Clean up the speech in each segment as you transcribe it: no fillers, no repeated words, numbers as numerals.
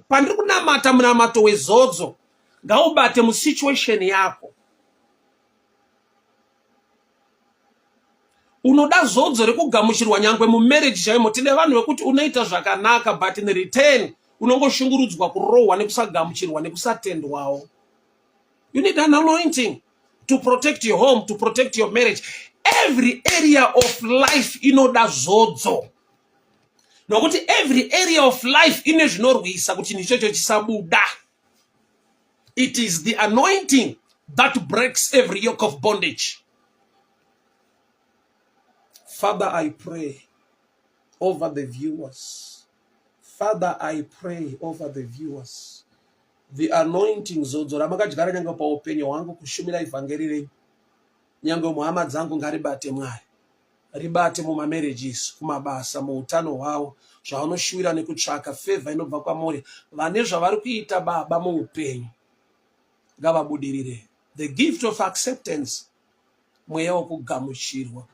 Pandiri kunamata munamato wezodzo, ngaubate musituation yako. Unoda zodzo rekugamuchirwa nyangwe mumarriage chaimo. Tine vanhu vekuti unoita zvakanaka but in return unongoshungurudzwa, kurohwa nekusagamuchirwa nekusatendwawo. You need an anointing to protect your home, to protect your marriage. Every area of life inoda zodzo, nokuti every area of life ine zvinorwisa kuti chinhu ichocho chisabuda. It is the anointing that breaks every yoke of bondage. Father, I pray over the viewers. Father, I pray over the viewers. The anointing, zodzo ramakadyara nyange paupenyu hwangu kushumira ivhangeri renyu, nyange muhama dzangu, ngaribate, Mwari. Ribate mumamarriages, kumabasa, muutano hwavo, zvavanoshuwira nekutsvaka favour inobva kwamuri. Vane zvavari kuita, Baba, muupenyu, ngavabudirire. The gift of acceptance, mweya wokugamuchirwa.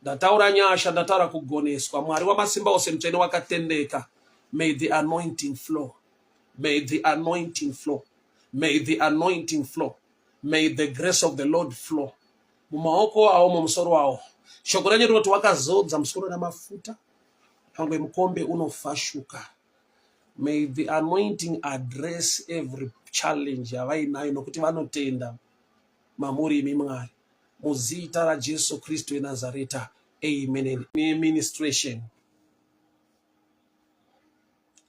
Ndataura nyasha, ndataura kugoneswa. Mwari wamasimba ose, mutsvene wakatendeka, may the anointing flow, may the anointing flow, may the anointing flow, may the grace of the Lord flow mumaoko awo, mumusoro wawo. Shoko renyu rinoti wakazodza musoro namafuta, pangwe mukombe unofashuka. May the anointing address every challenge yavainayo, nokuti vanotenda mamuri imi, Mwari. Muzita raJesu Kristu weNazareta, amen. Ministration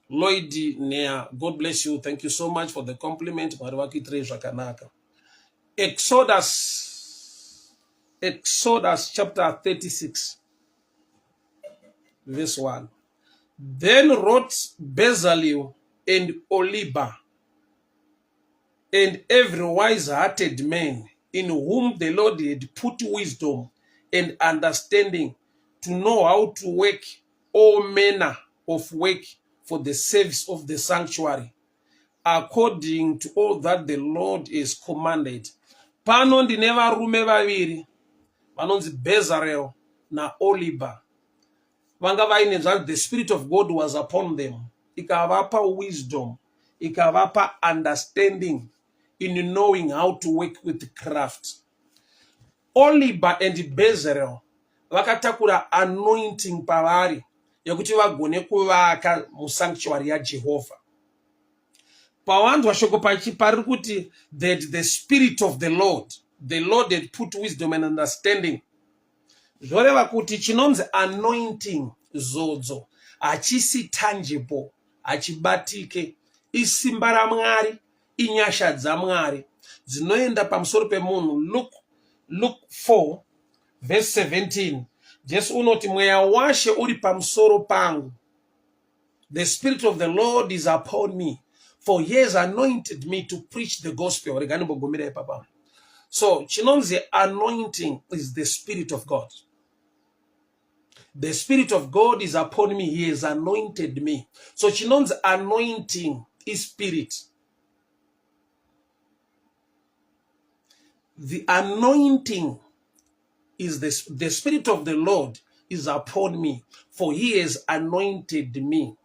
Lloyd Nea, God bless you. Thank you so much for the compliment. Mwari vakuitirei zvakanaka. Exodus chapter 36 verse 1. Then wrote Bezalel and Oliba and every wise-hearted man in whom the Lord had put wisdom and understanding to know how to work all manner of work for the service of the sanctuary, according to all that the Lord is commanded. Pano ndine varume vaviri vanonzi Bezalel naOliba, vanga vaine zvanzi the Spirit of God was upon them, ikavapa wisdom, ikavapa understanding in knowing how to work with craft. Oliba and Bezalel vakatakura anointing pavari yekuti vagone kuvaka musanctuary yaJehovha. Pawanzwa shoko pariri kuti that the Spirit of the Lord, the Lord had put wisdom and understanding, zvoreva kuti chinonzi anointing, zodzo, hachisi tangible, hachibatike. Isimba raMwari, inyasha dzaMwari dzinoenda pamusoro pemunhu. Luke 4 verse 17, Jesu unoti, "Mweya washe uri pamusoro pangu. The Spirit of the Lord is upon me, for he has anointed me to preach the gospel." Rega ndimbogumira ipapa. So chinonzi anointing is the Spirit of God. The Spirit of God is upon me, he has anointed me. So chinonzi anointing is spirit. The anointing is the Spirit of the Lord is upon me, for he has anointed me.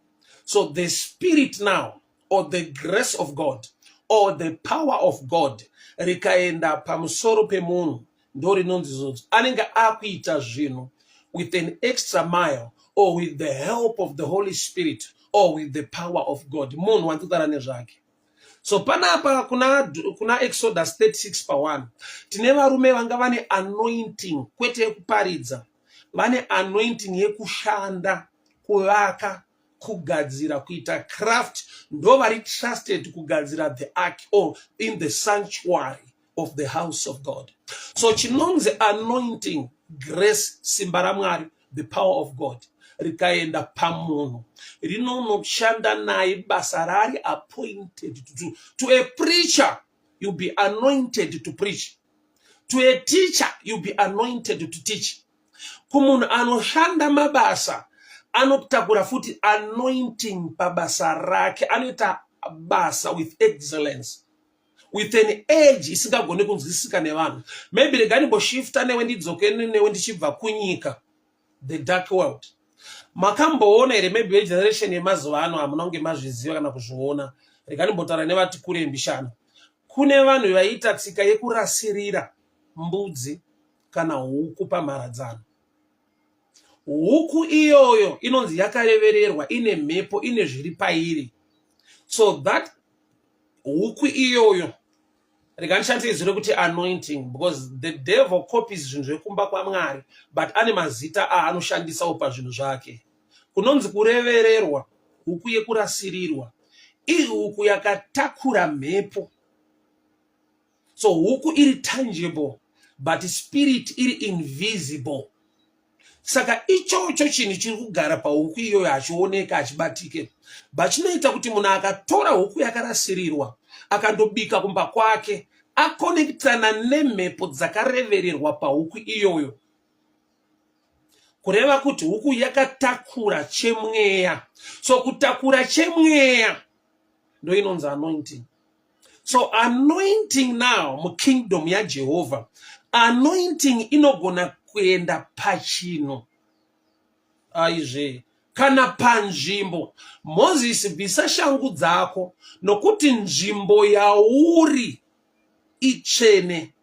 So the Spirit now, or the grace of God, or the power of God, rikaenda pamusoro pemunhu, ndo rinonzi zodzo. Anenge akuita zvinhu with an extra mile, or with the help of the Holy Spirit, or with the power of God. Munhu wandikutaura nezvake. So panapa kuna Exodus 36 pa1, tine varume vanga vane anointing, kwete yekuparidza, vane anointing yekushanda, kuvaka, kugadzira, kuita craft. Ndo vari trusted kugadzira the ark or in the sanctuary of the house of God. So chinonzi anointing, grace, simba raMwari, the power of God, rikaenda pamunhu, rinonoshanda naye basa raari appointed to do. To a preacher, you be anointed to preach. To a teacher, you be anointed to teach. Kumunhu anoshanda mabasa, anotakura futi anointing pabasa rake, anoita basa with excellence, with an edge isingagoni kunzwisisika nevanhu. Maybe rega ndimboshifta newe, ndidzoke newe ndichibva kunyika, the dark world. Makamboona here maybe vegeneration yemazuva ano hamuna kunge mazviziva kana kuzviona. Rega ndimbotaura nevati kure mbishana. Kune vanhu vaiita tsika yekurasirira mbudzi kana huku pamharadzano. Huku iyoyo inonzi yakarevererwa, ine mhepo, ine zviri pairi. So that huku iyoyo rega ndishandise izwi rekuti anointing because the devil copies zvinhu zvekumba kwamwari but ane mazita aanoshandisawo pazvinhu zvake kunonzi kurevererwa huku yekurasirirwa ihuku yakatakura mhepo so huku iri tangible but spirit iri invisible saka ichocho chinhu chiri kugara pahuku iyoyo hachioneka hachibatike but chinoita kuti munhu akatora huku yakarasirirwa akandobika kumba kwake akonektana nemhepo dzakarevererwa pahuku iyoyo kureva kuti huku yakatakura chemweya so kutakura chemweya ndoinonzi anointing so anointing now mukingdom yajehovha anointing inogona kuenda pachinhu aizve kana panzvimbo mozisi bvisa shangu dzako nokuti nzvimbo yauri itsvene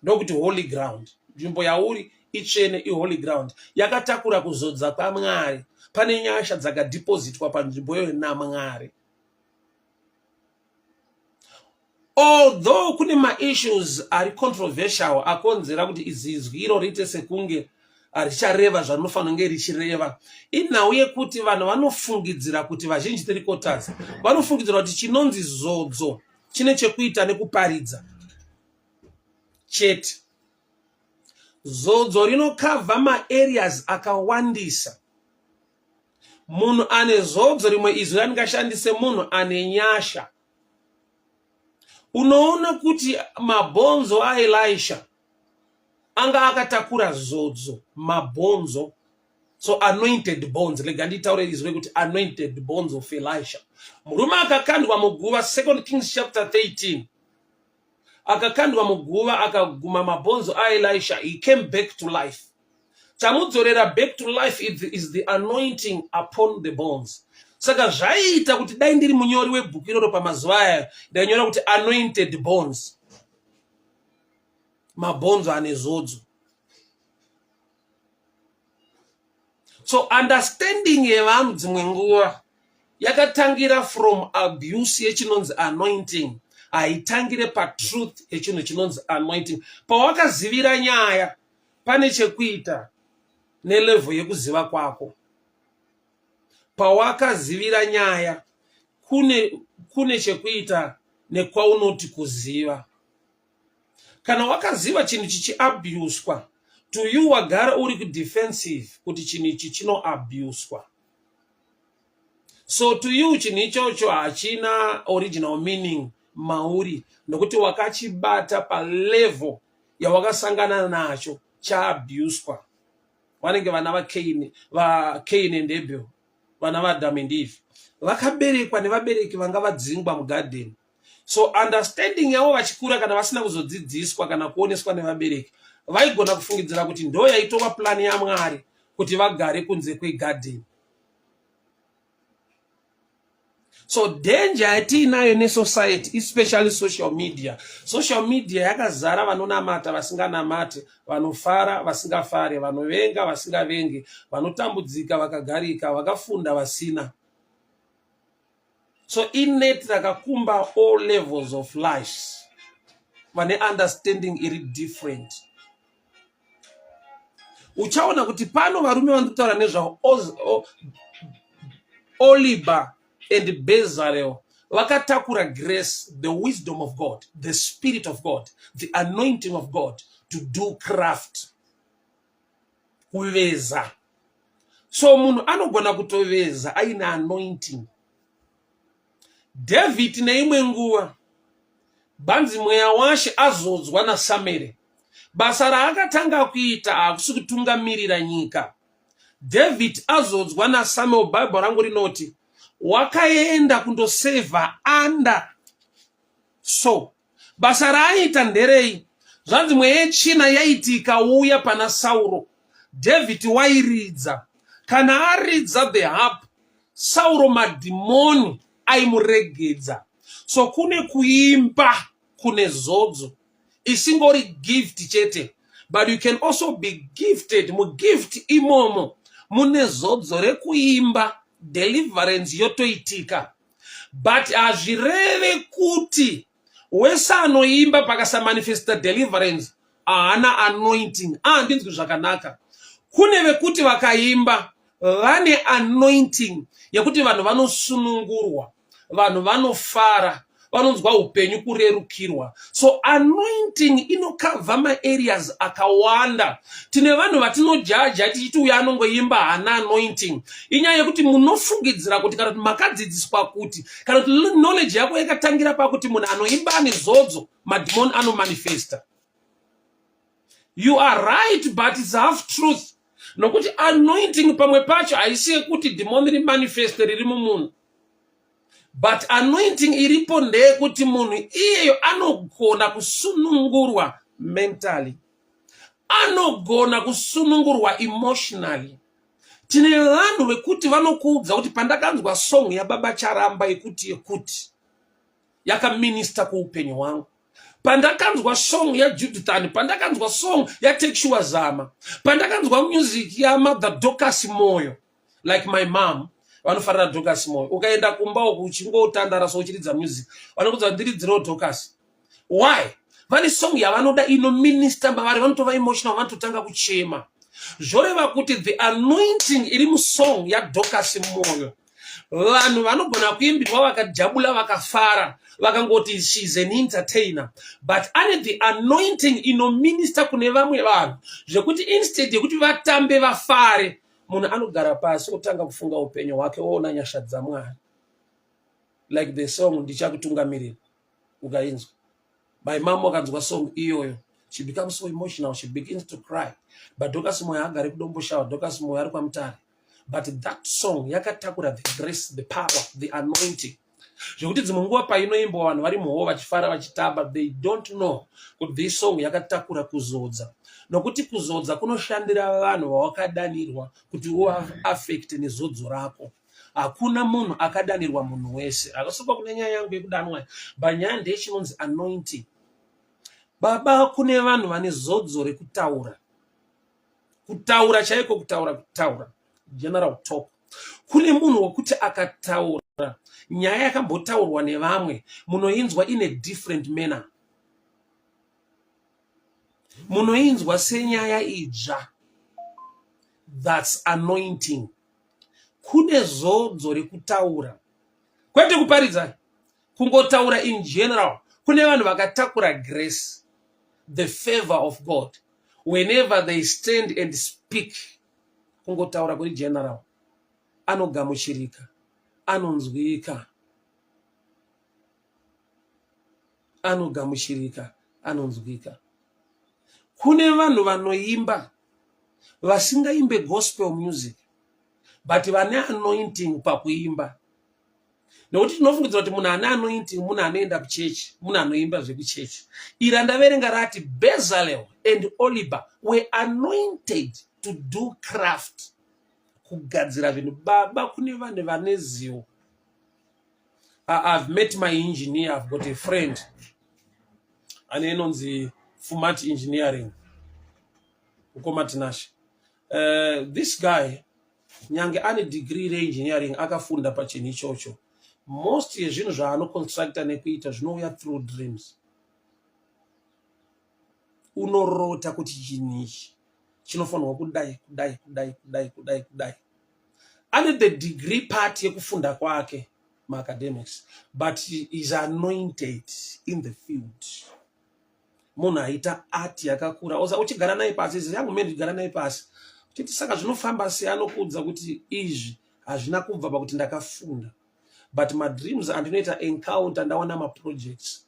ndokuti holy ground nzvimbo yauri itsvene iholy ground yakatakura kuzodza kwamwari pane nyasha dzakadhipozitwa panzvimbo iyoyo namwari although kune maissues ari controversial akonzera kuti izizwi iro riite sekunge richareva zvarinofanira kunge richireva inhau yekuti vanhu vanofungidzira kuti vazhinji tiri kotas vanofungidzira kuti chinonzi zodzo chine chekuita nekuparidza chete zodzo rinokavha maareas akawandisa munhu ane zodzo rimwe izwi randingashandise munhu ane nyasha unoona kuti mabhonzo aelisha anga akatakura zodzo mabhonzo so anointed bones rega nditaure izwi rekuti anointed bones of elisha murume akakandwa muguva second kings chapter 13 akakandwa muguva akaguma mabhonzo aelisha he came back to life chamudzorera back to life is, is the anointing upon the bones saka zvaiita kuti dai ndiri munyori webhuku iroro pamazuva aya ndainyora kuti anointed bones mabhonzo ane zodzo so understanding yevanhu dzimwe nguva yakatangira from abuse yechinonzi anointing haitangire patruth yechinhu chinonzi anointing pawakazivira nyaya pane chekuita nelevel yekuziva kwako pawakazivira nyaya kune, kune chekuita nekwaunoti kuziva kana wakaziva chinhu chichiabuswa to you wagara uri kudefensive kuti chinhu ichi chinoabuswa so to you chinhu ichocho hachina original meaning mauri nokuti wakachibata palevel yawakasangana nacho chaabuswa vanenge vana vacain vacain and abel vana vaadam and eve vakaberekwa nevabereki vanga vadzingwa mugadheni so understanding yavo vachikura kana vasina kuzodzidziswa kana kuoneswa nevabereki vaigona kufungidzira kuti ndo yaitova plani yamwari kuti vagare kunze kwegadheni so danger yatiinayo nesociety especially social media social media yakazara vanonamata vasinganamate vanofara vasingafare vanovenga vasingavenge vanotambudzika vakagarika vakafunda vasina so inet rakakumba all levels of life vane understanding iri different uchaona kuti pano varume vaniri kutaura nezvavo oliba and bezarel vakatakura grace the wisdom of god the spirit of god the anointing of god to do craft kuveza so munhu anogona kutoveza aine anointing david neimwe nguva banzi mweya washe azodzwa nasamere basa raakatanga kuita hakusi kutungamirira nyika david azodzwa nasamuel bible rangu rinoti wakaenda kundosevha under so Basa raaiita nderei? Zvanzi mweya yetsvina yaiti ikauya pana Sauro, Dhavhidhi wairidza. Kana aridza the harp, Sauro madhimoni aimuregedza. So kune kuimba kune zodzo isingori gift chete, but you can also be gifted. Mugift imomo mune zodzo rekuimba, deliverance yotoitika. But hazvireve kuti wese anoimba pakasamanifesta deliverance haana anointing. Handinzwi zvakanaka. Kune vekuti vakaimba vane anointing yekuti vanhu vanosunungurwa, vanhu vanofara, vanonzwa upenyu kurerukirwa. So anointing inokavha maareas akawanda. Tine vanhu vatinojaja tichiti uyo anongoimba haana anointing. Inyaya yekuti munofungidzira kuti, kana kuti makadzidziswa kuti, kana kuti knowledge yako yakatangira pakuti munhu anoimba ane zodzo, madhimoni anomanifesta. You are right, but it's half truth, nokuti anointing pamwe pacho haisi yekuti dhimoni rimanifeste riri mumunhu, but anointing iripo ndeyekuti munhu iyeyo anogona kusunungurwa mentally, anogona kusunungurwa emotionally. Tine vanhu vekuti vanokuudza kuti pandakanzwa song yaBaba Charamba yekuti yakaminista kuupenyu hwangu, pandakanzwa song yaJudithan, pandakanzwa song yaTakesure Zama, pandakanzwa music yaMother Dorcas Moyo. Like my mom vanofarira Dorcas Moyo. Ukaenda kumba uku uchingotandara so uchiridza music, vanokudza, "Ndiridzirewo Dorcas." Why? Vane song yavanoda inominista mavari, vanotova emotional, vanototanga kuchema. Zvoreva kuti the anointing iri musong yaDorcas Moyo, vanhu vanogona kuimbirwa vakajabula, vakafara, vakangoti she's an entertainer, but ane the anointing inominista kune vamwe vanhu zvekuti instead yekuti vatambe vafare, munhu anogara pasi otanga kufunga upenyu hwake, oona nyasha dzaMwari. Like the song "Ndichakutungamirira", ukainzwa, my mom akanzwa song iyoyo, she becomes so emotional, she begins to cry. But Dorcas Moyo agari kuDomboshawa, Dorcas Moyo ari kwaMutare, but that song yakatakura the grace, the power, the anointing, zvekuti dzimwe nguva painoimbwa vanhu vari muhall vachifara, vachitamba, they don't know kuti this song yakatakura kuzodza, nokuti kuzodza kunoshandira vanhu vawakadanirwa kuti uaffecte nezodzo rako. Hakuna munhu akadanirwa munhu wese. Akasokwa kune nyaya yangu yekudanwa, but nyaya ndeyechinonzi anointing. Baba, kune vanhu vane zodzo rekutaura, kutaura chaiko, kutaura, kutaura general talk. Kune munhu wekuti akataura nyaya yakambotaurwa nevamwe, munoinzwa in a different manner, munoinzwa senyaya idzva. That's anointing. Kune zodzo rekutaura, kwete kuparidza, kungotaura in general. Kune vanhu vakatakura grace, the favor of God. Whenever they stand and speak, kungotaura kuri general, anogamuchirika, anonzwika, anogamuchirika, anonzwika. Kune vanhu vanoimba vasingaimbe gospel music, but vane anointing pakuimba, nekuti tinofungidzira kuti munhu ane anointing munhu anoenda kuchechi, munhu anoimba zvekuchechi. Iri randaverenga rati Bezalel and Oholiab were anointed to do craft, kugadzira zvinhu. Baba, kune vanhu vane zivo. I've met my engineer. I've got a friend ane inonzi Fumat Engineering, mukoma Tinashe. This guy, nyange ane degree reengineering, akafunda pachinhu ichocho, most yezvinhu zvaanoconstructa nekuita zvinouya through dreams. Unorota kuti chinhu ichi chinofanirwa kudai, kudai, kudai, kudai, kudai, kudai. Ane the degree part yekufunda kwake, maacademics, but he is anointed in the field. Munhu aita art yakakura. Oza uchigara naye pasi, yangu mene uchigara naye pasi uchiti, "Saka zvinofamba sei?" Anokuudza kuti izvi hazvina kubva pakuti ndakafunda, but madreams andinoita encounter, ndaona maprojects,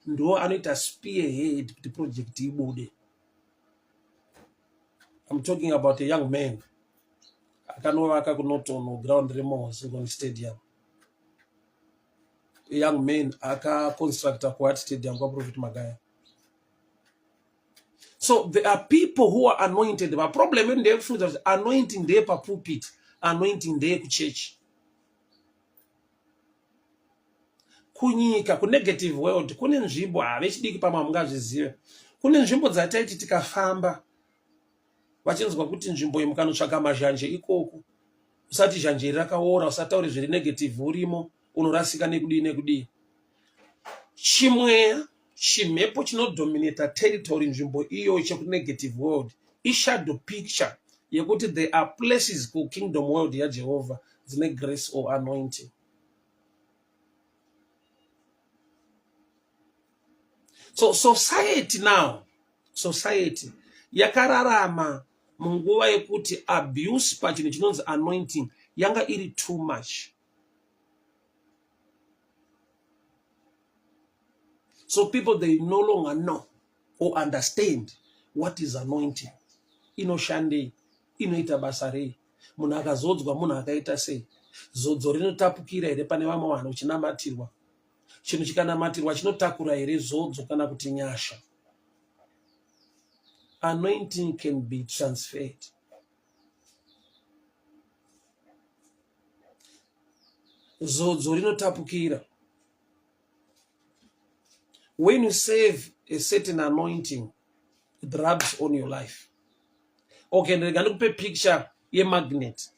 ndo anoita spearhead kuti project ibude. I'm talking about a young man akanovaka kuNorton ground reMohosingoni Stadium, a young man akaconstructa kuHeart Stadium kwaProphet Magaya. So there are people who are anointed. Maproblem edu ndeyekufunidza kuti anointing ndeyepapulpit, anointing ndeyekuchechi. Kunyika, kunegative world, kune nzvimbo, havechidiki pamwe hamungazvizive, kune nzvimbo dzataiti tikafamba vachinzwa kuti nzvimbo iyi mukanotsvaka mazhanje ikoko, usati zhanje iri rakaora, usataure zviri negative urimo, unorasika nekudii nekudii. Chimweya chimhepo chinodominata territory nzvimbo iyoyo chekunegative world ishadow picture yekuti there are places kukingdom world yajehovha dzine grace or anointing. So society now, society yakararama munguva yekuti abuse pachinhu chinonzi anointing yanga iri too much. So people, they no longer know or understand what is anointing. Inoshandei? Inoita basa rei? Munhu akazodzwa munhu akaita sei? Zodzo rinotapukira here pane vamwe vanhu uchinamatirwa? Chinhu chikanamatirwa chinotakura here zodzo kana kuti nyasha? Anointing can be transferred. Zodzo rinotapukira. When you save a certain anointing, it rubs on your life. Okay, ndirega ndikupe picture yemagnet.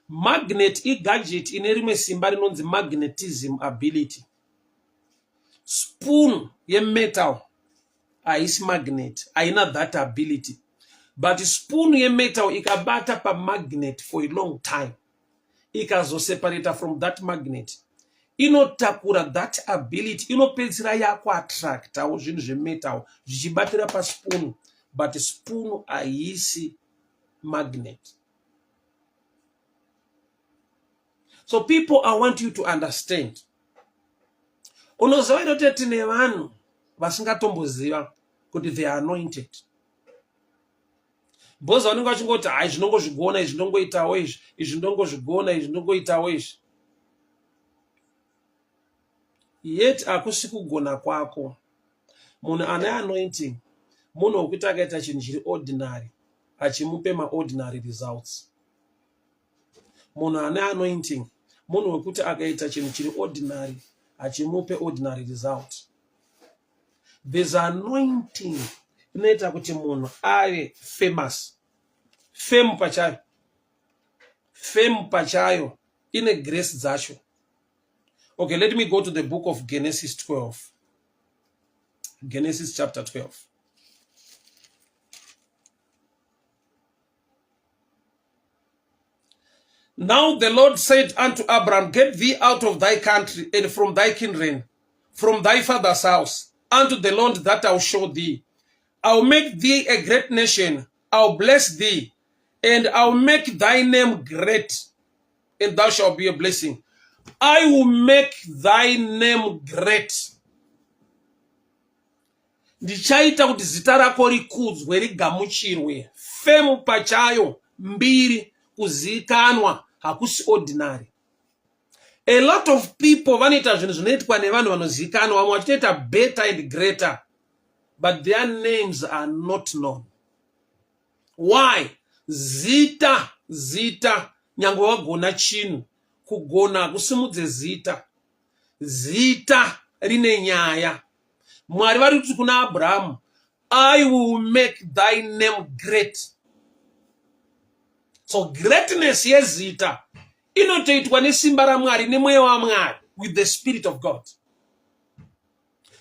Magnet igadget ine rimwe simba rinonzi magnetism ability. Spoon yemetal haisi magnet, haina that ability. But spoon yemetal ikabata pamagnet for a long time, ikazoseparata from that magnet, inotakura that ability, inopedzisira yakuattractawo zvinhu zvemetal zvichibatira paspoon, but spoon haisi magnet. So people, I want you to understand, unoziva here kuti tine vanhu vasingatomboziva kuti they are anointed? Because vanenge vachingoti hai, zvinongozvigona izvi, ndongoitawo izvi, izvi ndongozvigona izvi, ndongoitawo izvi. Yet hakusi kugona kwako. Munhu ane anointing munhu wekuti akaita chinhu chiri ordinary achimupe maordinary results. Munhu ane anointing munhu wekuti akaita chinhu chiri ordinary achimupe ordinary result. There's anointing inoita kuti munhu ave famous. Fame pachayo, fame pachayo ine grace dzacho. Okay, let me go to the book of Genesis 12. Genesis chapter 12. Now the Lord said unto Abram, Get thee out of thy country and from thy kindred, from thy father's house, unto the land that I will show thee. I will make thee a great nation. I will bless thee, and I will make thy name great, and thou shalt be a blessing. I will make thy name great. Ndichaita kuti zita rako rikudzwe, rigamuchirwe. Fame pachayo, mbiri, kuzikanwa hakusi ordinary. A lot of people vanoita zvinhu zvinoitwa nevanhu vanozikanwa, vamwe vachitoita better and greater, but their names are not known. Why? Zita, zita, nyangwe wagona chinhu, kugona hakusimudze zita. Zita rine nyaya. Mwari vari kuti kuna Abrahamu, I will make thy name great. So greatness yezita inotoitwa nesimba raMwari, nemweya waMwari, with the spirit of God.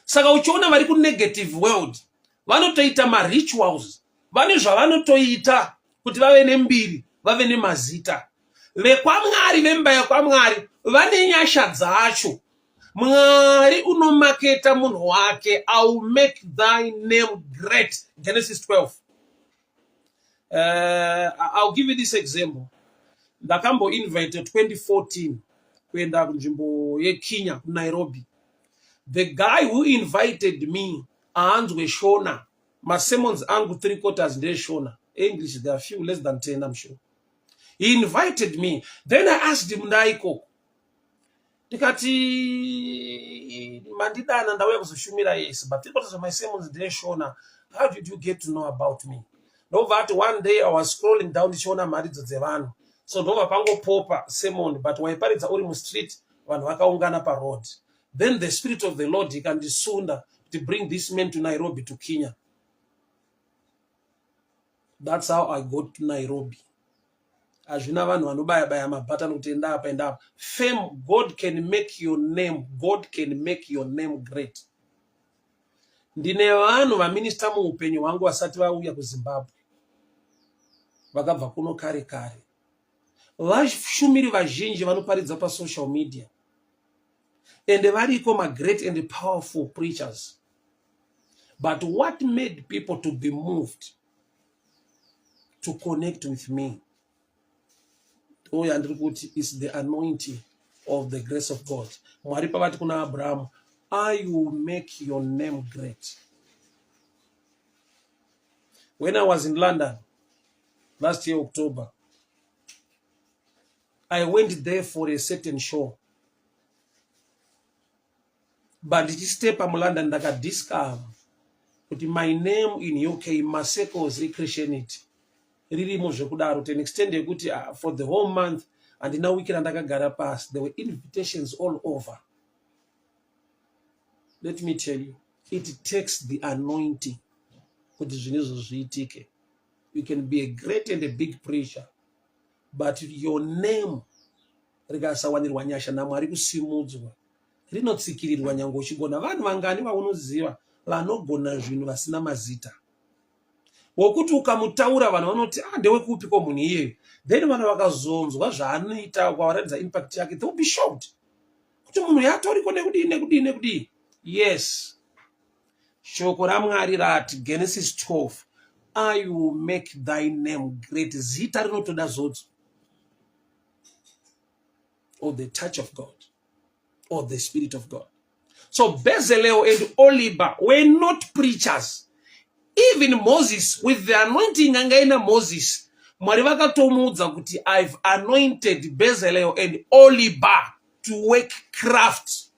Saka uchiona vari kunegative world vanotoita marituals, vane zvavanotoita kuti vave nembiri, vave nemazita. VekwaMwari, vemba yekwaMwari, vane nyasha dzacho. Mwari unomaketa munhu wake. I will make thy name great. Genesis 12. I'll give you this example. Ndakamboinvite 2014 kuenda kunzvimbo yeKenya, kuNairobi. The guy who invited me aanzwe Shona. Masermons angu 3/4 ndeshona, English there are few, less than 10, I'm sure. He invited me, then I asked him, ndaikoko ndikati, mandidana ndauya kuzoshumira, yes, but 3/4 of my sermons ndeshona. How did you get to know about me? Ndobva ati, one day I was scrolling down ndichiona mharidzo dzevanhu, so ndobva pangopopa sermon, but waiparidza uri mustreet, vanhu vakaungana paroad. Then the Spirit of the Lord ikandisunda to bring this man to Nairobi, to Kenya. That's how I got to Nairobi. Hazvina vanhu vanobaya baya mabhatani kuti enda apa, enda apa. Fame, God can make your name, God can make your name great. Ndine vanhu vaminista muupenyu hwangu vasati vauya kuZimbabwe, vakabva kuno kare kare. Vashumiri vazhinji vanoparidza pasocial media, ende variko magreat and powerful preachers, but what made people to be moved to connect with me, uyo andiri kuti, is the anointing of the grace of God. Mwari pavati kuna Abrahamu, "I will make your name great." When I was in London last year October, I went there for a certain show, but ndichistepa muLondon ndakadiscover kuti my name in UK, macircles echristianity, ririmo zvekudaro, to an extent yekuti for the whole month handina wiki randakagara pasi. There were invitations all over. Let me tell you, it takes the anointing kuti zvinhu izvo zviitike. You can be a great and a big preacher, but your name rikasawanirwa nyasha naMwari kusimudzwa, rinotsikirirwa nyange uchigona. Vanhu vangani vaunoziva vanogona zvinhu vasina mazita, wokuti ukamutaura vanhu vanoti, "Ah, ndewekupi ko munhu iyeyo?" Then vanhu vakazonzwa zvaanoita, kwavaratidza impact yake, they will be shocked kuti munhu yatoriko nekudii, nekudii, nekudii. Yes, shoko raMwari rati, Genesis 12, "I will make thy name great." Zita rinotoda zodzo or the touch of God or the Spirit of God. So Bezalel and Oliba were not preachers. Even Moses, with the anointing anga ina Moses, Mwari vakatomuudza kuti, "I've anointed Bezalel and Oliba to work craft,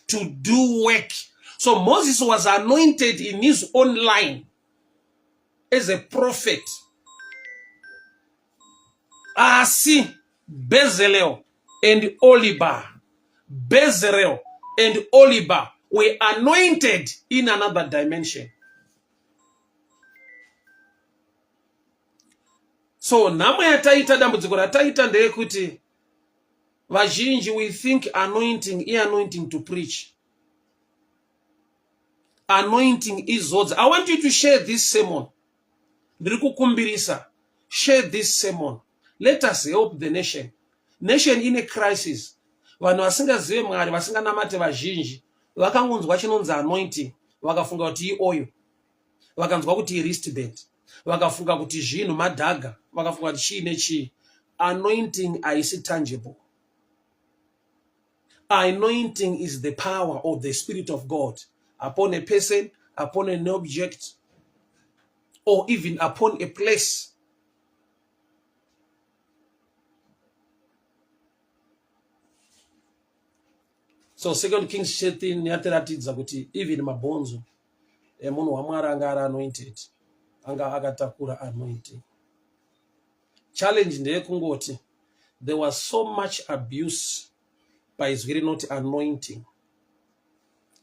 to do work." So Moses was anointed in his own line as a prophet, asi Bezalel and Oliba, Bezalel and Oliba were anointed in another dimension. So nhamo yataita, dambudziko rataita ndeyekuti vazhinji, we think anointing ianointing to preach, anointing izodza. I want you to share this sermon. Ndiri kukumbirisa, share this sermon. Let us help the nation. Nation ine crisis. Vanhu vasingazive Mwari, vasinganamate, vazhinji vakangonzwa chinonzi anointing, vakafunga kuti ioil, vakanzwa kuti iwristband, vakafunga kuti zvinhu madhaga, vakafunga kuti chii nechii. Anointing haisi tangible. Anointing is the power of the Spirit of God upon a person, upon an object, or even upon a place. So Second Kings 13 yatiratidza kuti even mabhonzo emunhu waMwari anga ari anointed, anga akatakura anointing. Challenge ndeyekungoti there was so much abuse paizwi rinoti anointing.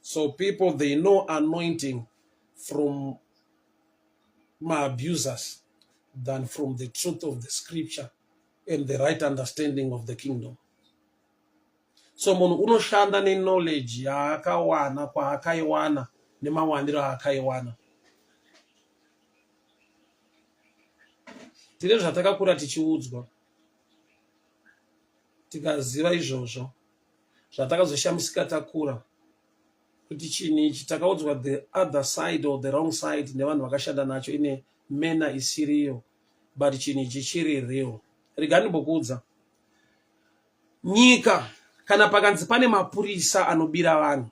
So people, they know anointing from maabusers than from the truth of the scripture and the right understanding of the kingdom. So munhu unoshanda neknowledge yaakawana, kwaakaiwana, nemawaniro aakaiwana. Tine zvatakakura tichiudzwa, tikaziva izvozvo. Zvatakazoshamisika takura kuti chinhu ichi takaudzwa the other side or the wrong side nevanhu vakashanda nacho ine mena isiriyo, but chinhu ichi chiri real. Rega ndimbokuudza, nyika kana pakanzi pane mapurisa anobira vanhu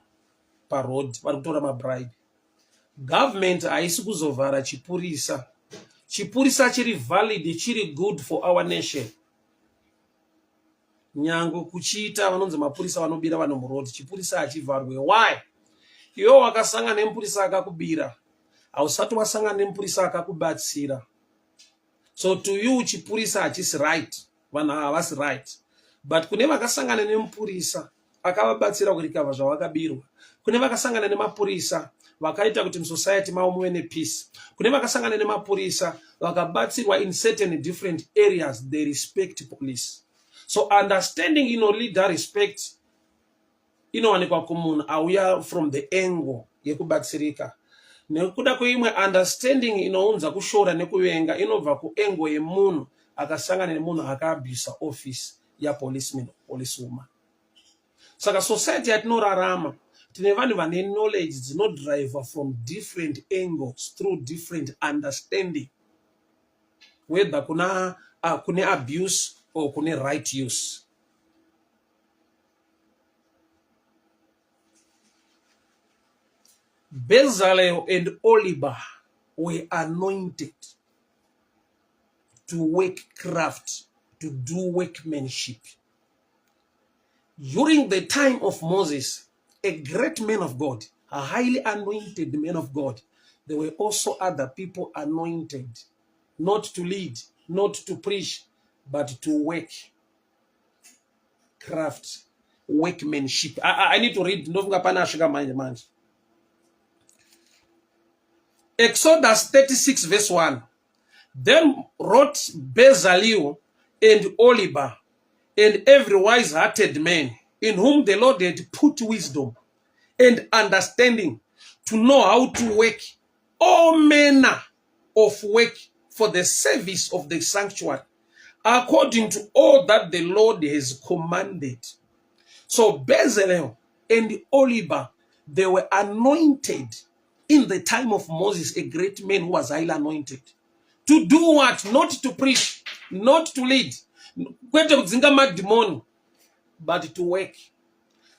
paroad, vari kutora mabribe, government haisi kuzovhara chipurisa. Chipurisa chiri valid, chiri good for our nation. Nyange kuchiita vanonzi mapurisa vanobira vanhu muroad, chipurisa hachivharwe. Why? Iwe wakasangana nemupurisa akakubira, Hausati wasangana nemupurisa akakubatsira. So to you chipurisa hachisi right, vanhu ava havasi right. But kune vakasangana nemupurisa akavabatsira kurikavha zvavakabirwa, kune vakasangana nemapurisa vakaita kuti musociety mavo muve nepeace, kune vakasangana nemapurisa vakabatsirwa in certain different areas, they respect police. So understanding inoleader respect inowanikwa kumunhu auya from the angle yekubatsirika. Nekuda kweimwe understanding inounza kushora nekuvenga inobva kuangle yemunhu akasangana nemunhu akaabhusa office yapoliceman or policewoman. Saka society yatinorarama tine vanhu vane knowledge dzinodriver from different angles through different understanding, whether kuna, kune abuse or kune right use. Bezalel and Oliver were anointed to work craft, to do workmanship. During the time of Moses, a great man of God, a highly anointed man of God, there were also other people anointed, not to lead, not to preach, but to work craft, workmanship. I need to read, ndofunga pane asvika manje manje. Exodus 36 verse 1. Then wrote Bezalel and Oliba and every wise-hearted man in whom the Lord had put wisdom and understanding to know how to work all manner of work for the service of the sanctuary, according to all that the Lord has commanded. So Bezalel and Oliba, they were anointed in the time of Moses, a great man who was highly anointed. To do what? Not to preach, not to lead, kwete kudzinga madhimoni, but to work.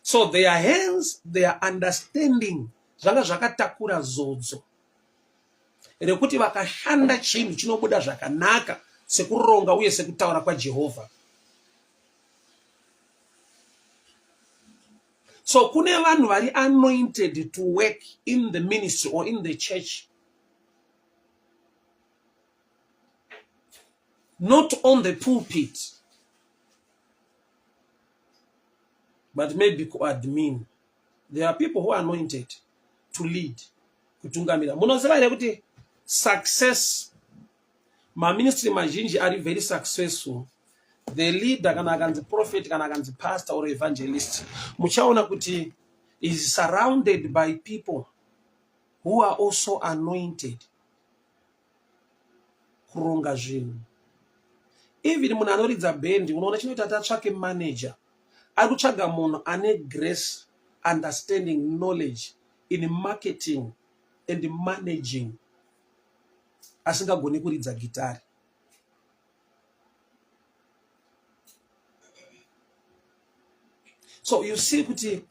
So their hands, their understanding, zvanga zvakatakura zodzo rekuti vakashanda chinhu chinobuda zvakanaka sekuronga uye sekutaura kwaJehovha. So kune vanhu vari anointed to work in the ministry or in the church, not on the pulpit, but maybe kuadmin. There are people who are anointed to lead, kutungamira. Munoziva here kuti success, maministry mazhinji ari very successful, the leader kana akanzi prophet, kana akanzi pastor or evangelist, muchaona kuti is surrounded by people who are also anointed kuronga zvinhu. Even munhu anoridza bhendi, unoona chinoita kuti atsvake manager, ari kutsvaga munhu ane grace, understanding, knowledge in marketing and managing, asingagoni kuridza gitari. So you see kuti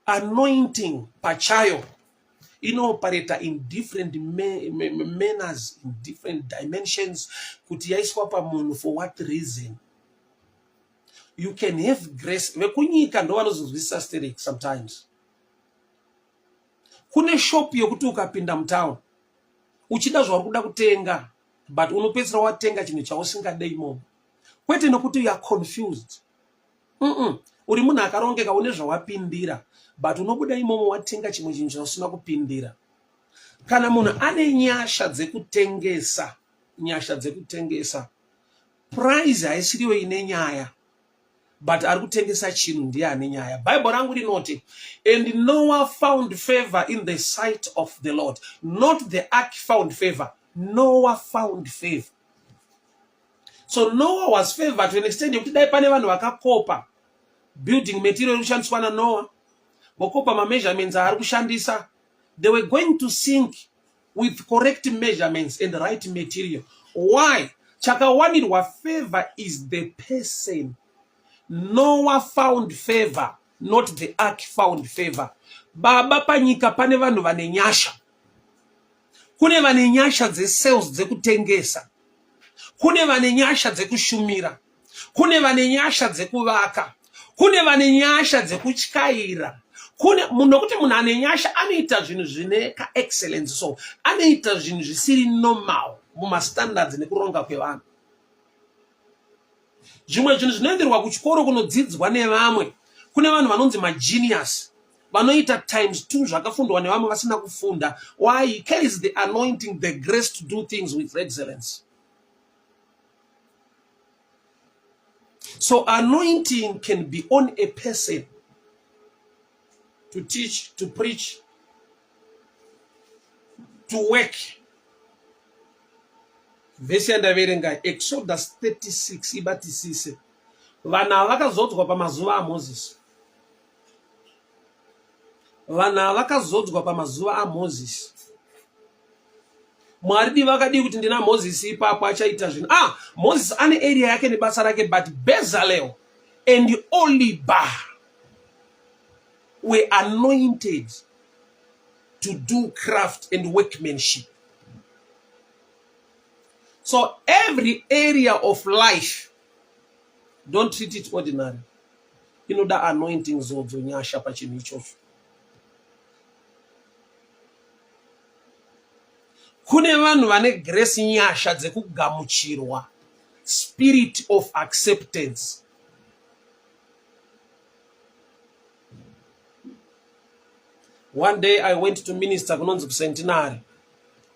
anointing pachayo inooperata in different manners, in different dimensions, kuti yaiswa pamunhu for what reason. You can have grace. Vekunyika ndo vanozonzwisisa sterek sometimes. Kune shop yekuti ukapinda mutown uchida zvauri kuda kutenga, but unopedzisira watenga chinhu chausingade imomo, kwete nokuti you are confused. Uri munhu akarongeka, une zvawapindira, but unobuda imomo watenga chimwe chinhu chausina kupindira. Kana munhu ane nyasha dzekutengesa, nyasha dzekutengesa, price haisiriyo ine nyaya, but ari kutengesa chinhu ndiye ane nyaya. Bible rangu rinoti, and Noah found favor in the sight of the Lord. Not the ark found favor, Noah found favor. So Noah was favored to an extent yekuti dai pane vanhu vakakopa building material iri kushandiswa naNoah, vokopa mameasurements aari kushandisa, they were going to sink with correct measurements and right material. Why? Chakawanirwa favor is the person. Noah found favor, not the ark found favor. Baba, panyika pane vanhu vane nyasha. Kune vane nyasha dzesales, dzekutengesa. Kune vane nyasha dzekushumira. Kune vane nyasha dzekuvaka. Kune vane nyasha dzekutyaira. Kune nokuti munhu ane nyasha anoita zvinhu zvine kaexcellence, so anoita zvinhu zvisiri normal mumastandards nekuronga kwevanhu. Zvimwe zvinhu zvinoenderwa kuchikoro kunodzidzwa nevamwe. Kune vanhu vanonzi magenius vanoita times two zvakafundwa nevamwe vasina kufunda. Why? He carries the anointing, the grace to do things with excellence. So anointing can be on a person to teach, to preach, to work. Vhesi yandaverenga Exodus 36 ibatisise. Vanhu ava vakazodzwa pamazuva aMozisi. Vanhu ava vakazodzwa pamazuva aMozisi. Mwari di vakadii kuti ndina Mozisi ipapo achaita zvinhu. Ah, Mozisi ane area yake nebasa rake but Bezalel and Oliba were anointed to do craft and workmanship. So every area of life, don't treat it ordinary. Inoda anointing zodzo nyasha pachinhu ichocho. Kune vanhu vane grace nyasha dzekugamuchirwa, spirit of acceptance. One day I went to minister kunonzi kuCentenary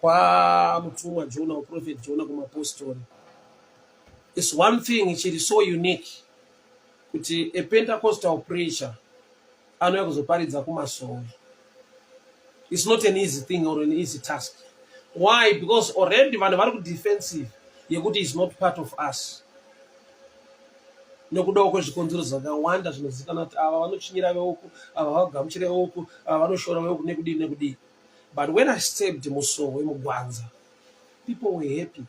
kwamutumwa Jonah, prophet Jonah kumapostori. It's one thing chiri so unique kuti a Pentecostal preacher anouya kuzoparidza kumasowe. It's not an easy thing or an easy task. Why? Because already vanhu vari kudefensive yekuti is not part of us. Nekudawo kwezvikonzero zvakawanda zvinozivikanwa kuti ava vanochinyira veuku, ava vagamuchire veuku, ava vanoshora veuku nekudii nekudii. But when I stepped musowe mugwanza, people were happy.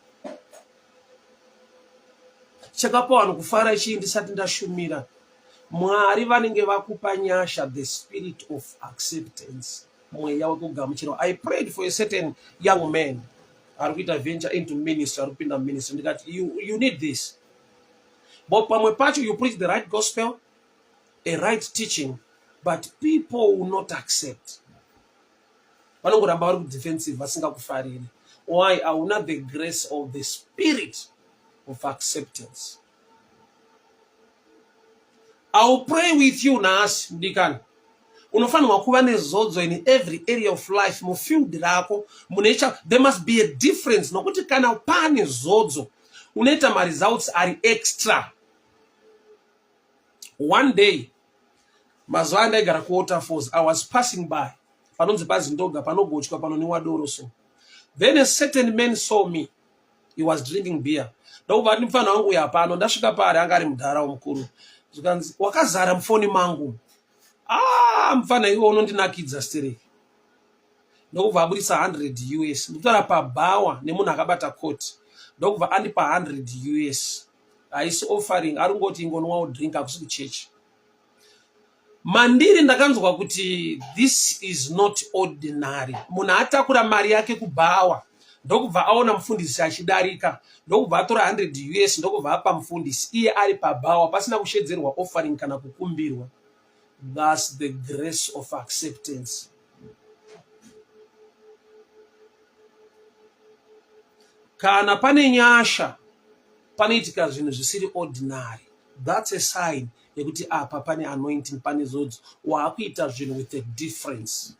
Chakapa vanhu kufara chii ndisati ndashumira? Mwari vanenge vakupa nyasha, the spirit of acceptance, mweya wekugamuchirwa. I prayed for a certain young man ari kuita venture into ministry, ari kupinda ministry, ndikati you need this. But pamwe pacho you preach the right gospel, a right teaching, but people will not accept. Vanongoramba vari kudefensive vasingakufariri. Why? Hauna the grace of the spirit of acceptance. I will pray with you nhasi mudikani. Unofanirwa kuva nezodzo in every area of life, mufield rako mune cha, there must be a difference, nokuti kana pane zodzo unoita maresults ari extra. One day mazuva andaigara kuWaterfalls, I was passing by panonzi paZindoga, panogochwa panoniwa doro. So then a certain man saw me, he was drinking beer, ndokubva ati mufana wangu uya pano. Ndasvika paari, anga ari mudhara mukuru, zvikanzi wakazara mufoni mangu. Ah, mufana iwe unondinakidza stereki. Ndokubva abudisa 100 US, ndikutaura pabhawa nemunhu akabata koti, ndokubva andipa 100 US. Haisi offering, ari kungoti ingonwawo drink, hakusi kuchechi. Mandiri ndakanzwa kuti this is not ordinary. Munhu atakura mari yake kubhawa, ndokubva aona mufundisi achidarika, ndokubva atora 100 US, ndokubva apa mufundisi iye ari pabhawa pasina kushedzerwa offering kana kukumbirwa. That's the grace of acceptance. Kana pane nyasha panoitika zvinhu zvisiri ordinary. That's a sign yekuti apa pane anointing, pane zodzo, waakuita zvinhu with a difference.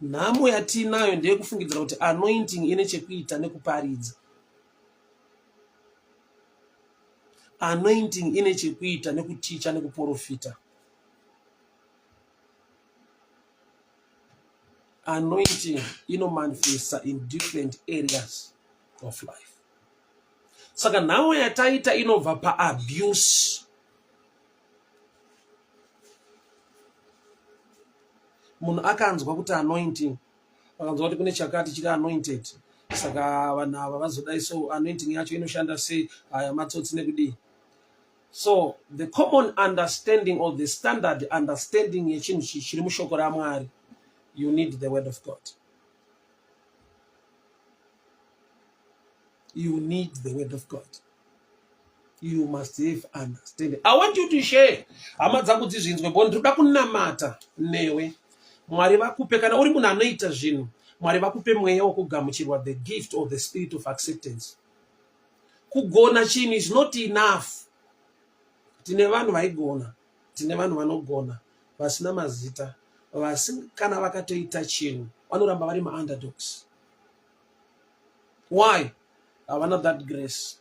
Nhamo yatiinayo ndeyekufungidzira kuti anointing ine chekuita nekuparidza. Anointing ine chekuita nekuticha nekuporofita. Anointing inomanifesta in different areas of life. Saka nhamo yataita inobva paabuse. Munhu akanzwa kuti anointing, akanzwa kuti kune chakati chiri anointed, saka vanhu ava vazodai, so anointing yacho inoshanda sei? Aya matsotsi nekudii. So the common understanding or the standard understanding yechinhu chiri mushoko raMwari, you need the word of God. You need the word of God. You must have understanding. I want you to share hama dzangu dzizvinzwe bo ndinoda kunamata newe. Mwari vakupe kana uri munhu anoita zvinhu, Mwari vakupe mweya wokugamuchirwa, the gift of the spirit of acceptance. Kugona chinhu is not enough. Tine vanhu vaigona, tine vanhu vanogona vasina mazita, vasi kana vakatoita chinhu vanoramba vari maunderdogs. Why? Havana that grace,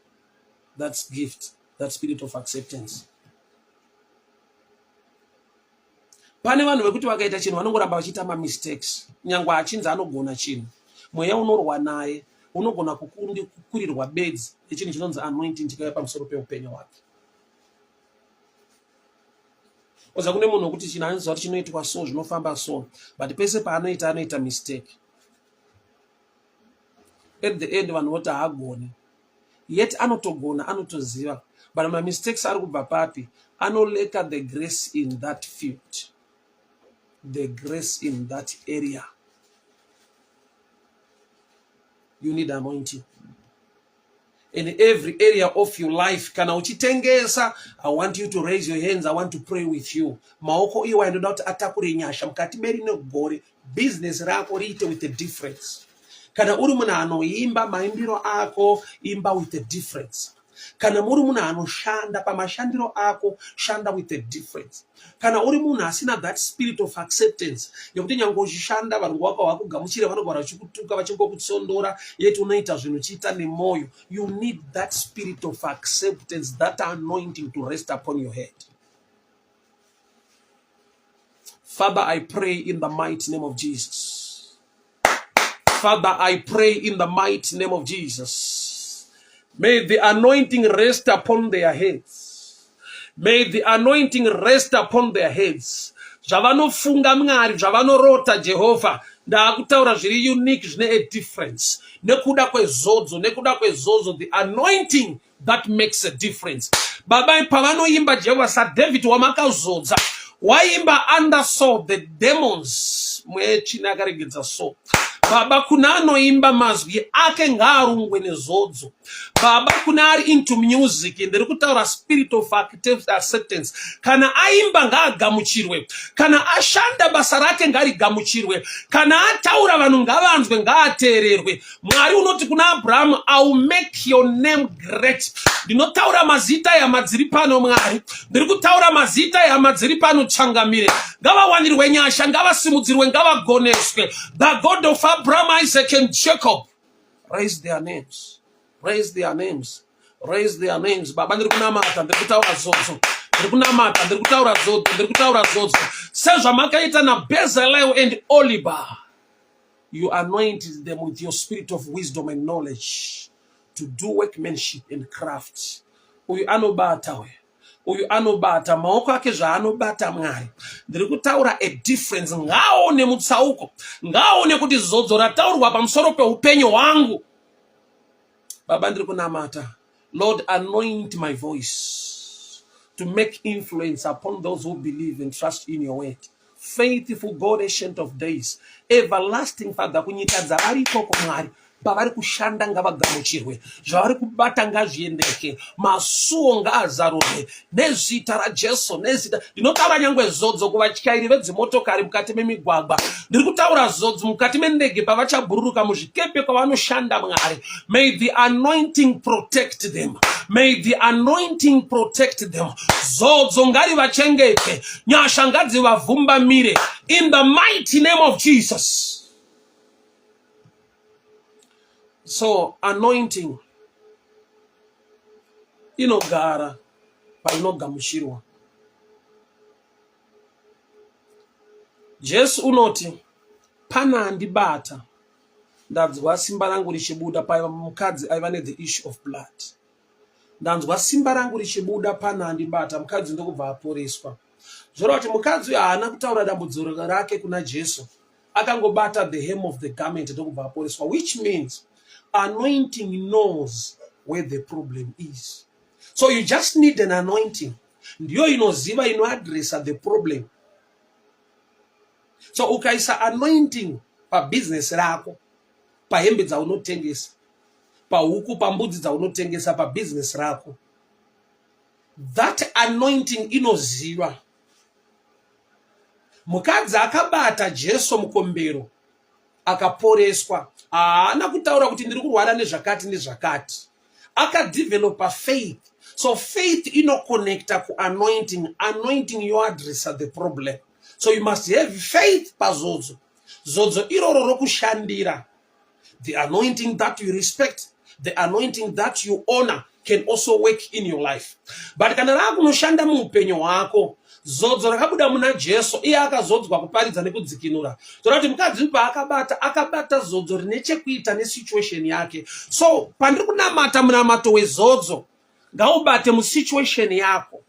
that gift, that spirit of acceptance. Pane vanhu vekuti vakaita chinhu vanongoramba vachiita mamistakes, nyangwe achinzi anogona chinhu. Mweya unorwa naye unogona kukurirwa bedzi nechinhu chinonzi anointing chikauya pamusoro peupenyu hwake. Oza kune munhu wekuti chinhu anoziva kuti chinoitwa so, zvinofamba so, but pese paanoita anoita mistake. At the end vanhu voti haagoni, yet anotogona, anotoziva, but mamistakes ari kubva papi? Anoleka the grace in that field, the grace in that area. You need anointing in every area of your life. Kana uchitengesa, I want you to raise your hands. I want to pray with you. Maoko iwa ndinoda kuti atakure nyasha mukati merino gore, business rako riite with a difference. Kana uri munhu anoimba, maimbiro ako imba with a difference. Kana muri munhu anoshanda, pamashandiro ako shanda with a difference. Kana uri munhu asina that spirit of acceptance yekuti nyange uchishanda varungu wako hakugamuchire, vanogara vachikutuka, vachingokutsondora, yet unoita zvinhu uchiita nemwoyo, you need that spirit of acceptance, that anointing to rest upon your head. Father, I pray in the mighty name of Jesus. Father, I pray in the mighty name of Jesus. May the anointing rest upon their heads. May the anointing rest upon their heads. Zvavanofunga Mwari, zvavanorota Jehovha, ndaakutaura zviri unique, zvine a difference. Nekuda kwezodzo, nekuda kwezodzo, the anointing that makes a difference. Baba, pavanoimba Jehovha, saDavid wamakazodza, waimba under Saul, the demons, mweya tsvina akaregedza Saul. Baba, kuna anoimba mazwi ake ngaarungwe nezodzo. Baba, kuna ari into music, ndiri kutaura spirit of acceptance. Kana aimba ngaagamuchirwe, kana ashanda basa rake ngarigamuchirwe, kana ataura vanhu ngavanzwe, ngaateererwe. Mwari unoti kuna Abrahamu, I will make your name great. Ndinotaura mazita ehama dziri pano Mwari, ndiri kutaura mazita ehama dziri pano Changamire, ngavawanirwe nyasha, ngavasimudzirwe, ngavagoneswe. The God of Abraham, Isaac and Jacob, raise their names, raise their names, raise their names. Baba, ndiri kunamata, ndiri kutaura zodzo, ndiri kunamata, ndiri kutaura zodzo, ndiri kutaura zodzo, sezvamakaita naBezalel and Oliver. You anointed them with your spirit of wisdom and knowledge to do workmanship and craft. Uyu anobata uyu. Uyu anobata maoko ake zvaanobata Mwari. Ndiri kutaura a difference. Ngaone mutsauko. Ngaone kuti zodzo rataurwa pamusoro peupenyu hwangu. Baba, ndiri kunamata. Lord, anoint my voice to make influence upon those who believe and trust in your word. Faithful God, Ancient of Days, Everlasting Father, kunyika dzavari ikoko Mwari, pavari kushanda ngavagamuchirwe, zvavari kubata ngazviendeke, masuo ngaazarurwe nezita raJesu. Nezita ndinotaura nyangwe zodzo kuvatyairi vedzimotokari mukati memigwagwa, ndiri kutaura zodzo mukati mendege pavachabhururuka, muzvikepe kwavanoshanda Mwari. May the anointing protect them. May the anointing protect them. Zodzo ngarivachengete, nyasha ngadzivavhumbamire in the mighty name of Jesus. So anointing inogara painogamuchirwa. Jesu unoti, pana andibata, ndanzwa simba rangu richibuda. Paiva mukadzi aiva nethe issue of blood. Ndanzwa simba rangu richibuda, pana andibata. Mukadzi ndokubva aporeswa. Zvoreva kuti mukadzi uyu haana kutaura dambudziko rake kuna Jesu, akangobata the hem of the garment ndokubva aporeswa, which means anointing knows where the problem is. So you just need an anointing, ndiyo inoziva, inoadressa the problem. So ukaisa anointing pabhizinesi rako, pahembe dzaunotengesa, pahuku, pambudzi dzaunotengesa, pabhizinesi rako. That anointing inoziva. Mukadzi akabata Jesu mukombero akaporeswa haana kutaura kuti ndiri kurwara nezvakati nezvakati. Akadevelopa faith. So faith inoconnecta kuanointing, anointing yoadressa the problem. So you must have faith pazodzo. Zodzo iroro rokushandira. The anointing that you respect, the anointing that you honor can also work in your life. But kana rakunoshanda muupenyu hwako, zodzo rakabuda muna Jesu, iye akazodzwa kuparidza nekudzikinura. Toda kuti mukadzi paakabata, akabata zodzo rine chekuita nesituation yake. So pandiri kunamata munamato wezodzo, ngaubate musituation yako.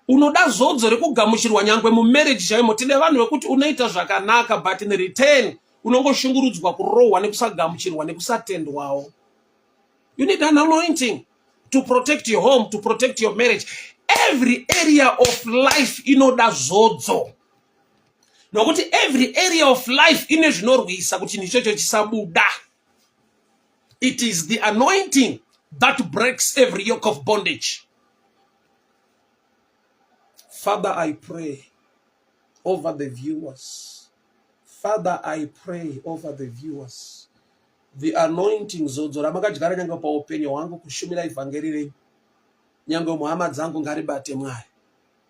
Unoda zodzo rekugamuchirwa nyangwe mumarriage chaimo. Tine vanhu vekuti unoita zvakanaka but in return unongoshungurudzwa, kurohwa nekusagamuchirwa nekusatendwawo. You need an anointing to protect your home, to protect your marriage. Every area of life inoda zodzo, nokuti every area of life ine zvinorwisa kuti chinhu ichocho chisabuda. It is the anointing that breaks every yoke of bondage. Father, I pray over the viewers. Father, I pray over the viewers. The anointing, zodzo ramakadyara nyange paupenyu hwangu kushumira ivhangeri renyu, nyange muhama dzangu, ngaribate Mwari,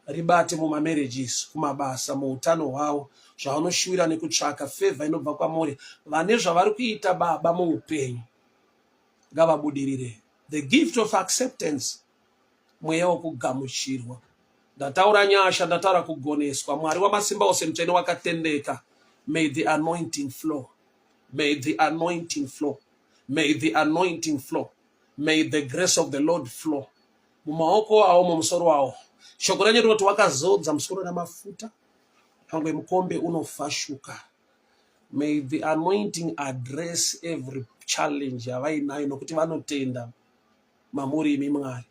ribate mumamarriages, kumabasa, muutano hwavo, zvavanoshuwira nekutsvaka favor inobva kwamuri. Vane zvavari kuita Baba muupenyu ngavabudirire. The gift of acceptance, mweya wokugamuchirwa. Ndataura nyasha, ndataura kugoneswa. Mwari wamasimba ose, mutsvene wakatendeka, may the anointing flow, may the anointing flow, may the anointing flow, may the grace of the Lord flow mumaoko awo, mumusoro wawo. Shoko renyu rinoti wakazodza musoro namafuta, pangwe mukombe unofashuka. May the anointing address every challenge yavainayo, nokuti vanotenda mamuri imi Mwari.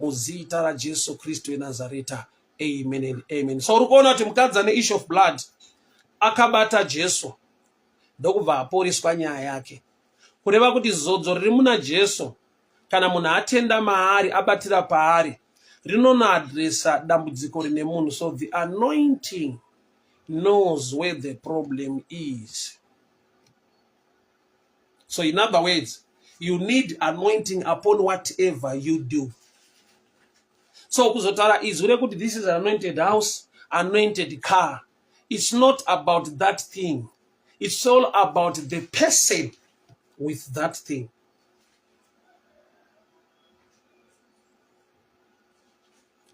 Muzita raJesu Kristu weNazareta, amen and amen. So uri kuona kuti mukadzi ane issue of blood akabata Jesu ndokubva aporeswa nyaya yake. Kureva kuti zodzo riri muna Jesu, kana munhu atenda maari, abatira paari, rinonoadresa dambudziko rine munhu. So the anointing knows where the problem is. So in other words, you need anointing upon whatever you do. So kuzotaura izwi rekuti this is an anointed house, anointed car, it's not about that thing, it's all about the person with that thing.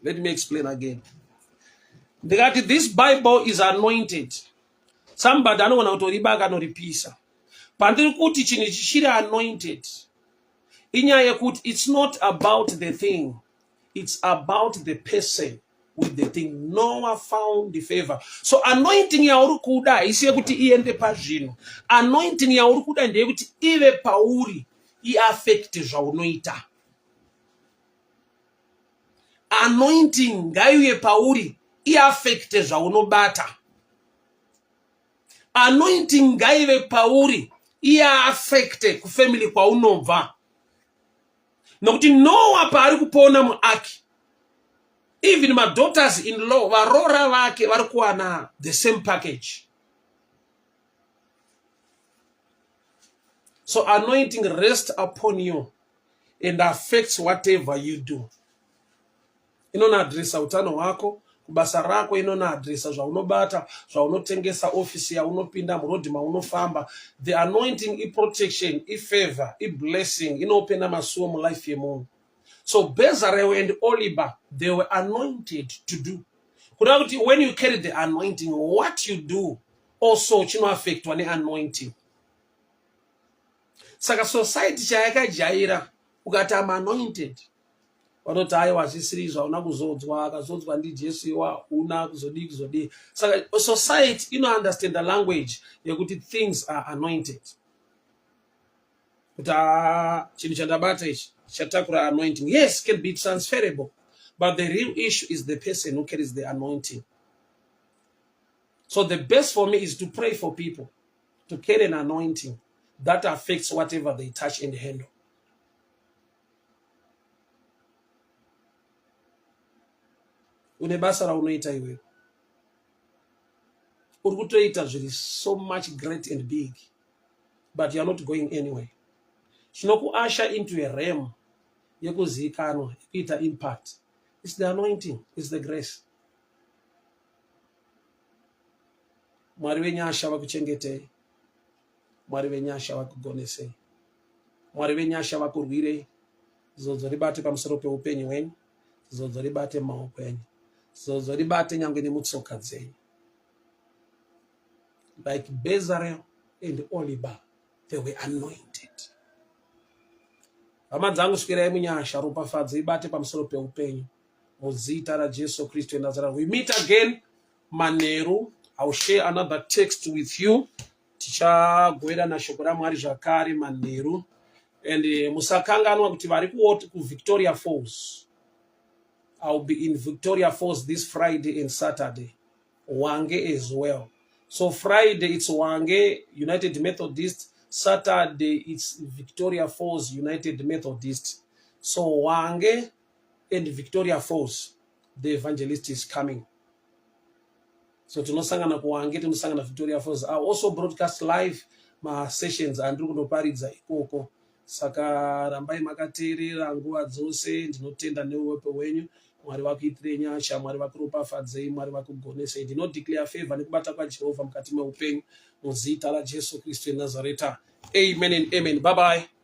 Let me explain again. Ndikati this Bible is anointed, somebody anogona kutoriba akanoripisa. Pandiri kuti chinhu ichi chiri anointed, inyaya yekuti it's not about the thing, it's about the person with the thing. Noah found the favor. So anointing yauri kuda haisi yekuti iende pazvinhu. Anointing yauri kuda ndeyekuti ive pauri, iafekte zvaunoita. Anointing ngaiuye pauri, iafekte zvaunobata. Anointing ngaive pauri, iafekte kufamily kwaunobva, nokuti Noah paari kupona muaki, even madaughters in law, varoora vake, vari kuwana the same package. So anointing rest upon you and affects whatever you do. Inonoadresa utano hwako, kubasa rako, inonoadresa zvaunobata, zvaunotengesa, ofisi yaunopinda, murodhi maunofamba. The anointing iprotection, ifavor, iblessing, inoopena masuo mulife yemunhu. So Bezalel and Oliba, they were anointed to do. Kureva kuti when you carry the anointing, what you do also chinoaffectwa neanointing. Saka society chayakajaira, ukati am anointed, vanoti aiwa, zvisiri izvo, hauna kuzodzwa, akazodzwa ndiJesu, iwa una kuzodii kuzodii. Saka society inounderstand the language yekuti things are anointed, kuti aa, chinhu chandabata ichi chatakura anointing. Yes, can be transferable, but the real issue is the person who carries the anointing. So the best for me is to pray for people to carry an anointing that affects whatever they touch and handle. Une basa raunoita iwewe. Uri kutoita zviri so much great and big, but you are not going anywhere. Chinokuasha into a realm yekuziikanwa, yekuita impact, it's the anointing, it's the grace. Mwari venyasha vakuchengetei. Mwari venyasha vakugonesei. Mwari venyasha vakurwirei. Zodzo ribate pamusoro peupenyu hwenyu. Zodzo ribate mumaoko enyu. Zodzo ribate nyangwe nemutsoka dzenyu. Like Bezalel and Oliba, they were anointed. Hama dzangu swirai munyasha, ropafadzo ibate pamusoro peupenyu. Muzita raJesu Kristu weNazareta. We meet again manheru. I'll share another text with you. Tichagoverana shoko raMwari zvakare manheru. And musakanganwa kuti vari kuVictoria Falls. I'll be in Victoria Falls this Friday and Saturday. Wange as well. So Friday it's Wange United Methodist. Saturday it's Victoria Falls United Methodist. So Wange and Victoria Falls, the evangelist is coming. So tinosangana kuWange, tinosangana Victoria Falls. I also broadcast live masessions andiri kunoparidza ikoko. Saka rambai makateerera nguva dzose. Ndinotenda neuwepo hwenyu. Mwari vakuitirei nyasha, Mwari vakuropafadzei, Mwari vakugonesei. Ndinodeclare favor nekubata kwaJehovha mukati meupenyu muzita raJesu Kristu weNazareta. Amen and amen. Bye bye.